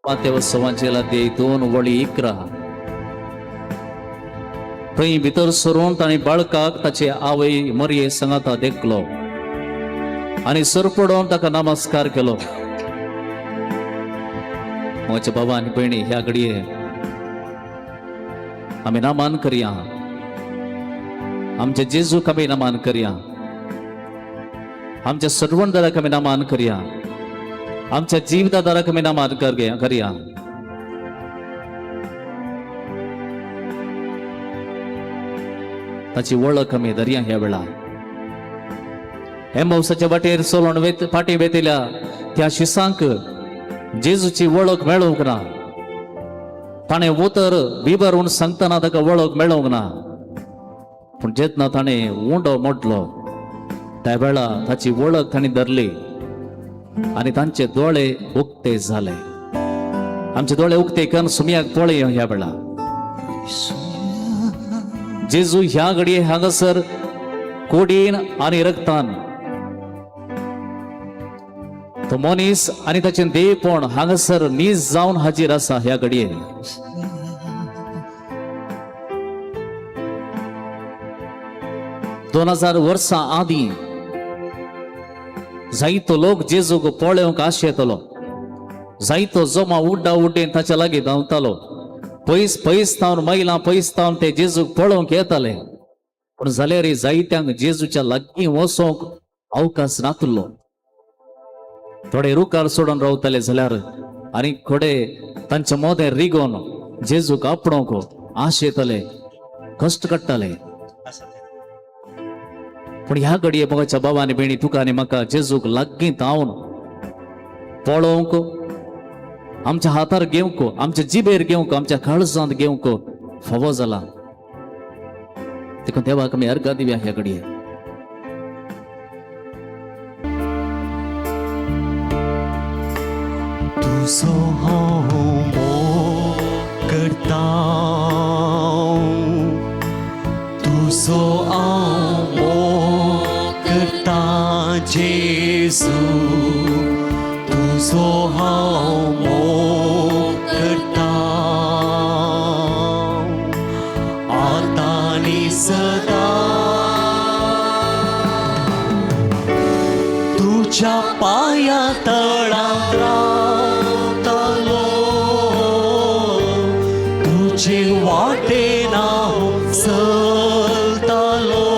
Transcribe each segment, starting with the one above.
मातेव अध्याय 2 वळी 11. थंय भितर सरून तांणी बाळकाक ताचे आवय मरये सांगाता देखलो आनी सरपडोवन ताका नमस्कार केलो. म्हज्या बाबा आनी भयणी, ह्या घडये आमी नमन करया. आमच्या जेजूक आमी नमन करया. आमच्या सोडवणदाराक आमी नमन करया. आमच्या जिवितादाराक आमी नमन करया. ताची वळख आमी धरया. ह्या वेळा एम्मावसाच्या वाटेर चलोवन वेत फाटीं वेतल्या त्या शिसांक जेजूची वळख मेळोवंक ना. ताणें उतर विवरून सांगतना ताका वळख मेळोवंक ना. पूण जेन्ना ताणें उंडो मोडलो त्या वेळा ताची वळख तांणी धरली आनी तांचे दोळे उक्ते जाले. आमचे दोळे उक्ते करून सुमयाक पळय. ह्या वेळा जेजू ह्या घडये हांगासर कोडीन आनी रक्तान तो मनीस आनी ताचें देवपण हांगासर नीज जावन हाजीर आसा ह्या घडये. 2000 वर्सां आदीं जायतो लोक जेजूक पळोवंक आशेतलो. जायतो जमा उड्डा उड्डेन ताच्या लागीं धांवतालो. पयस पयस तावन मैलां पयस तावन ते जेजूक पळोवंक येताले. पूण जाल्यार जायत्यांक जेजूच्या लागीं वचोंक अवकाश नातलो. थोडे रुखार सोडून रावताले जाल्यार आनी थोडे तांच्या मोदें रिगोन जेजूक आपणोवंक आशेताले, कश्ट काडटाले. पूण ह्या घडये मोगाच्या बाबा आनी भयणी, तुका आनी म्हाका जेजूक लागीं धांवन पळोवंक, आमच्या हातार घेवंक, आमच्या जिबेर घेवंक, आमच्या काळजांत घेवंक फावो जाला. देखून देवाक आमी अर्गां दिवया ह्या घडये. तुजो हांव मोग करता, तुजो हांव मोग करता जेजू, तुजो हांव मोग करता आतां आनी सदां. तुज्या पांया तळा रावतलो, तुजे वाटेन हांव चलतलो,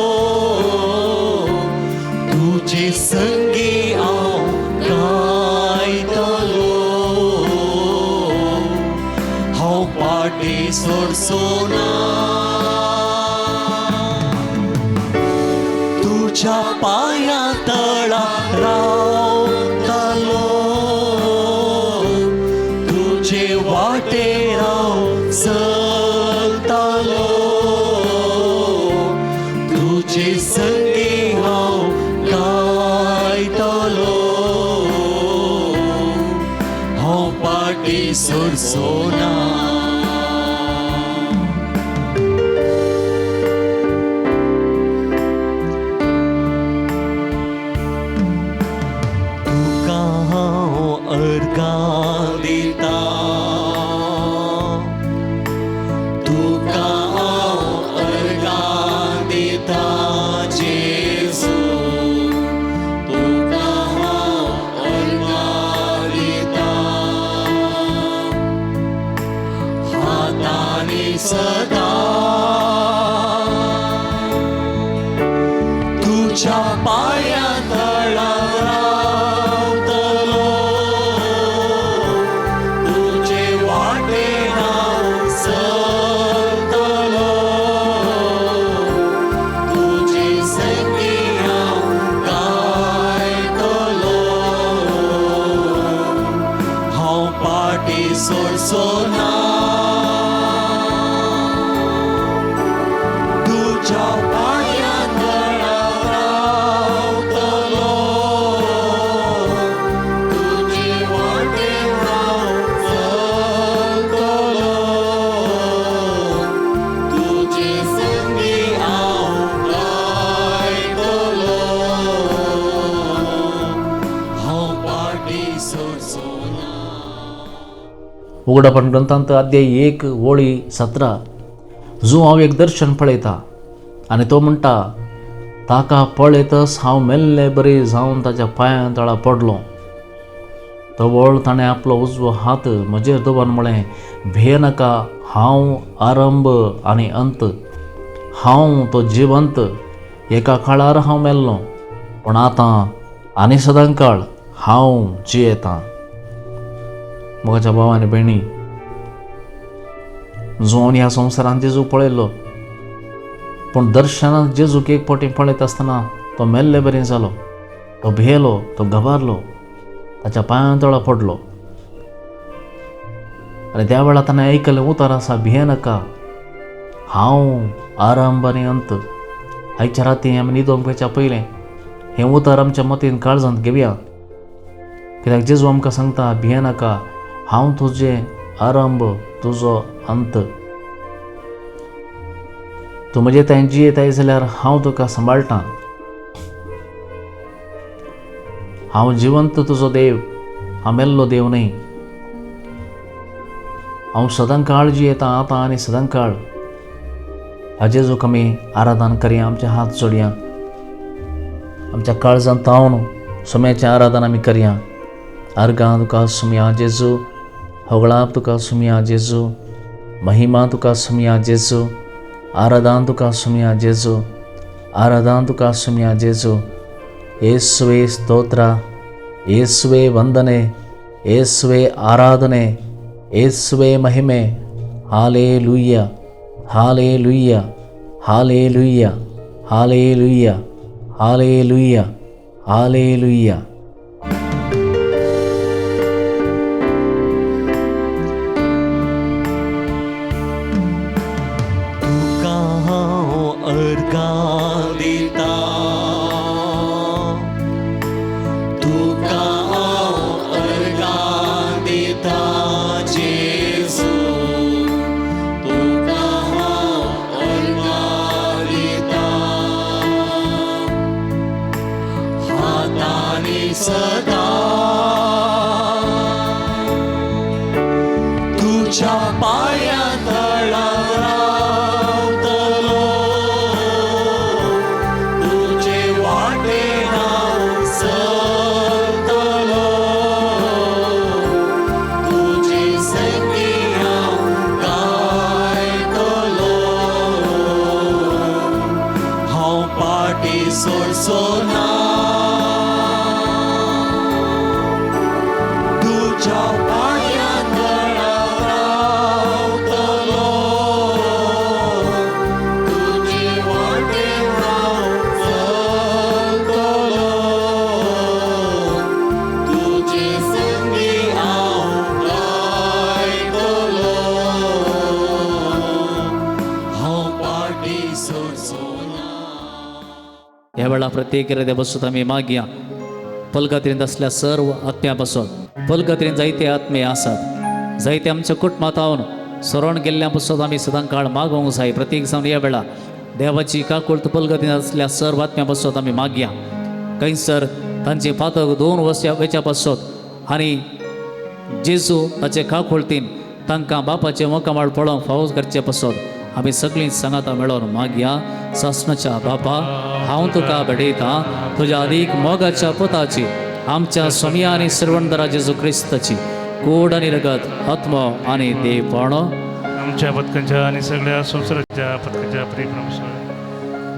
तुजे संगी हांव गायतलो, हांव फाटी सोडचो ना. तुज्या पांया तळा रावतलो, तुजे वाटेर हांव चलतलो, तुजे संगी हांव गायतलो, हांव फाटी सोडचो ना. तुका हांव अर्गां दिता, तुका हांव अर्गां दिता जेजू, तुका हांव अर्गां दिता आतां आनी सदां. तुज्या पांया तळा रावतलो, तुजे वाटेन हांव चलतलो, तुजे संगी हांव गायतलो, हांव फाटी सोडचो ना. तुज्या पांया तळा रावतलो, तुजे वाटेन हांव चलतलो, तुजे संगी हांव गायतलो, हांव फाटी सोडचो ना. उगडापण ग्रंथांत अध्याय 1 ओळी 17 जो हांव एक दर्शन पळयता आनी तो म्हणटा ताका पळयतच हांव मेल्ले बरी जावन ताच्या पांयां तळा पडलो. तवळ ताणें आपलो उजवो हात म्हजेर दवरून म्हळें, भियेनाका, हांव आरंभ आनी अंत, हांव तो जिवंत. एका काळार हांव मेल्लो, पूण आतां आनी सदांकाळ हांव जियेतां. म्हज्या भाव आनी भयणी, जोन ह्या संवसारांत जेजूक पळयलो, पूण दर्शनांत जेजूक एक फावटी पळयता आसतना तो मेल्ले बरी जालो, तो भियेलो, तो घबारलो, ताच्या पांयां तळा पडलो. आनी त्या वेळार ताणें आयकलें उतर आसा, भियेनाका, हांव आरंभ आनी अंत. आयच्या राती आमी न्हिदोंक वयच्या पयलें हें उतर आमच्या मतीन काळजांत घेवया, कित्याक जेजू आमकां सांगता, भियेनाका, हांव तुजें आरंभ, तुजो अंत. तूं म्हजे थंय जियेताय जाल्यार हांव तुका सांबाळटा. हांव जिवंत तुजो देव, हांव मेल्लो देव न्हय. हांव सदांकाळ जियेतां, आतां आनी सदांकाळ. हाजेजूक आमी आराधन करया, आमचे हात जोडया, आमच्या काळजांत तावन सोम्याचें आराधन आमी करया. अर्गां तुका सुमया जेजू, होगळाप तुका सुमया जेजू, महिमा तुका सुमया जेजू, आराधन तुका सुमया जेजू, आराधन तुका सुमया जेजू. येसुवे स्तोत्र, येसुवे वंदने, येसुवे आराधने, येसुवे महिमे. Hallelujah, hallelujah, hallelujah, hallelujah, hallelujah, hallelujah. तुका हांव अर्गां दिता, तुका हांव अर्गां दिता जेजू, तुका हांव अर्गां दिता. हातांनी सदां तुज्या पांयां तळा रावतलो, तुजे वाटेन हांव चलतलो, तुजे संगी हांव गायतलो, हांव पाटी सोडचो ना. तुज्या पांयां तळा रावतलो, तुजे वाटेन हांव चलतलो, तुजे संगी हांव गायतलो, हांव पाटी सोडचो ना. ह्या वेळा प्रत्येक देव बसून आमी मागया. पलगतीन आसल्या सर्व आत्म्या पासून, पलगतीन जायते आत्मे आसात, जायते आमच्या कुटुंबांत हांव सरण गेल्ल्या पासून आमी सदां काळ मागोवंक जाय. प्रत्येक जावन ह्या वेळा देवाची काकुळत पलगतीन आसल्या सर्व आत्म्या पासून आमी मागया. खंयसर तांचे फातक 2 वर्सां वेच्या पासून आनी जेजू ताचे काकुळतीन तांकां बापाचें मुखामळ पळोवंक फावो करचे पासून आमी सगळीं सांगातां मेळोवन मागया. सासणाच्या बापा, हांव तुका भेटयतां तुज्या अदीक मोगाच्या पुताची, आमच्या स्वामया आनी सर्वंदरा जेजू क्रिस्ताची कोड आनी रगत, आत्मो आनी देवपण आमच्या पथकांच्या आणि सगळ्या संसाराच्या पथकांच्या प्रेम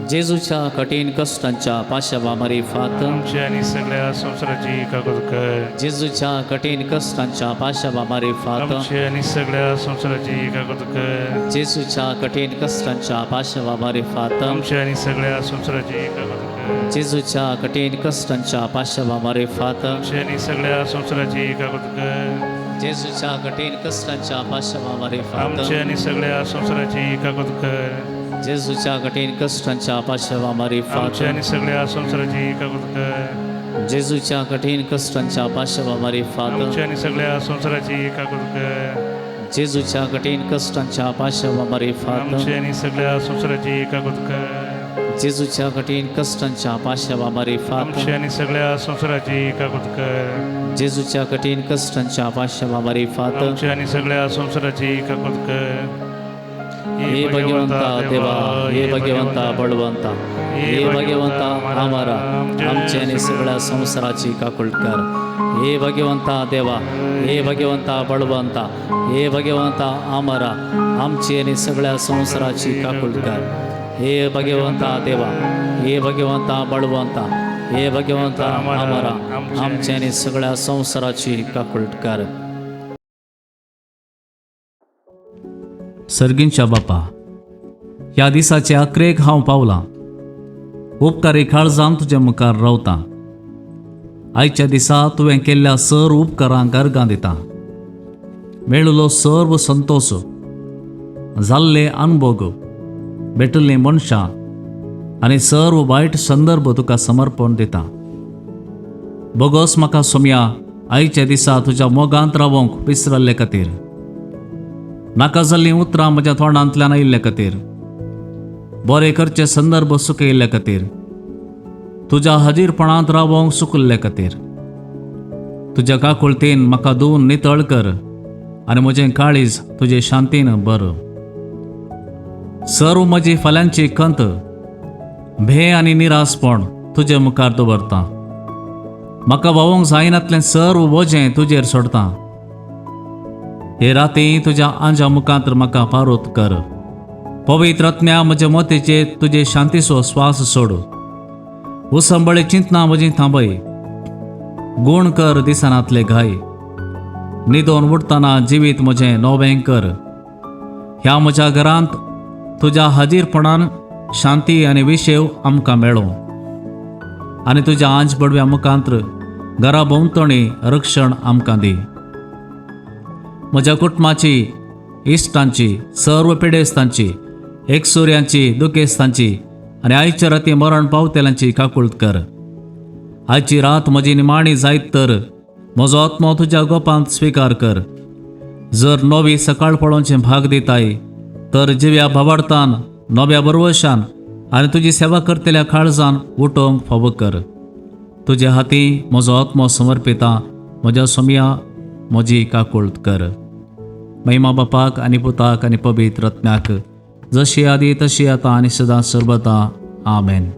जेजूच्या कठीण कश्टांच्या पाशावा मारिफात आमच्या आणि सगळ्या संसाराची कागद कर. जेजूच्या कठीण कश्टांच्या पाशावा मारिफात आमच्या आणि सगळ्या संसाराची कागद कर. जेजूच्या कठीण कश्टांच्या पाशावा मारिफात आमच्या आणि सगळ्या संसाराची कागद कर. जेजूच्या कठीण कश्टांच्या पाशावा मारिफात आमच्या आणि सगळ्या संसाराची कागद कर. जेजूच्या कठीण कश्टांच्या पाशावा मारिफात आमच्या आणि सगळ्या संसाराची कागद कर. जेजूच्या कठीण कश्टांच्या पाशावा मारिफात आमच्या आणि सगळ्या संसाराची कागद कर. जेजूच्या कठीण कश्टांच्या पाशावा मारिफात आमच्या आणि सगळ्या संसाराची कागद कर. जेजूच्या कठीण कश्टांच्या पाशावा मारिफात आमच्या आणि सगळ्या संसाराची कागद कर. जेजूच्या कठीण कश्टांच्या पाशावा मारिफात आमची आणि सगळ्या संसाराची काकूत कर. जेजूच्या कठीण कश्टांच्या पाशावा मारिफात आमची आणि सगळ्या संसाराची काकूत कर. हे भगवंता देवा, हे भगवंता बळवंता, हे भगवंता आमारा, आमच्या आणि सगळ्या संसाराची काकुळट कर. हे भगवंता देवा, हे भगवंता बळवंता, हे भगवंता आमारा, आमची आणि सगळ्या संसाराची काकुळट कर. हे भगवंता देवा, हे भगवंता बळवंता, हे भगवंता आमारा, आमच्या आणि सगळ्या संसाराची काकुळट कर. सर्गींच्या बापा, ह्या दिसाचे अकरेक हांव पावलां. उपकारी काळजान तुज्या मुखार रावता. आयच्या दिसा तुवें केल्ल्या सर उपकारांक अर्गां दिता. मेळिल्लो सर्व संतोश, जाल्ले अनभोग, भेटिल्लीं मनशां आनी सर्व वायट संदर्भ तुका समर्पण दिता. बोगोस म्हाका सोमया, आयच्या दिसा तुज्या मोगांत रावोंक विसरल्ले खातीर, नाका जाल्लीं उतरां म्हज्या तोंडांतल्यान आयिल्ले खातीर, बरे करचे संदर्भ सुकयिल्ले खातीर, तुज्या हाजीरपणांत रावोंक सुकल्ले खातीर. तुज्या काकुळतेन म्हाका धुवन नितळ कर आनी म्हजें काळीज तुजे शांतीन बर. सर्व म्हजी फाल्यांची खंत, भे आनी निरासपण तुजे मुखार दवरता. म्हाका व्हांवूंक जायनातलें सर्व वजें तुजेर सोडता. हे राती तुज्या आंजा मुखांत म्हाका पारोत कर. पवित्र आत्म्या, म्हज्या मोतीचेर तुजे शांतीचो स्वास सोड. उसंबळे चिंतना म्हजी थांबय. गूण कर दिसनातले घाय. न्हिदोन उठतना जिवीत म्हजें नवें कर. ह्या म्हज्या घरांत तुज्या हाजीरपणान शांती आनी विशेव आमकां मेळो आनी तुज्या आंज बडव्या मुखांत घरा भोंवतणी रक्षण आमकां दी. म्हज्या कुटुंबाची, इश्टांची, सर्व पिडेस्तांची, एकसुऱ्यांची, दुखेस्तांची आनी आयच्या राती मरण पावतेल्यांची काकुळट कर. आयची रात म्हजी निमाणी जायत तर म्हजो आत्मो तुज्या गोपांत स्विकार कर. जर नवी सकाळ पळोवचें भाग दिताय तर जिव्या भावार्थान, नव्या बरवशान आनी तुजी सेवा करतल्या काळजान उठोवंक फावो कर. तुज्या हाती म्हजो आत्मो समर्पिता. म्हज्या सोमया, म्हजी काकुळट कर. महिमा बापाक आनी पुताक आनी पवित्र आत्म्याक, जशी आदी तशी आतां आनी सदां सर्वता. आमेन.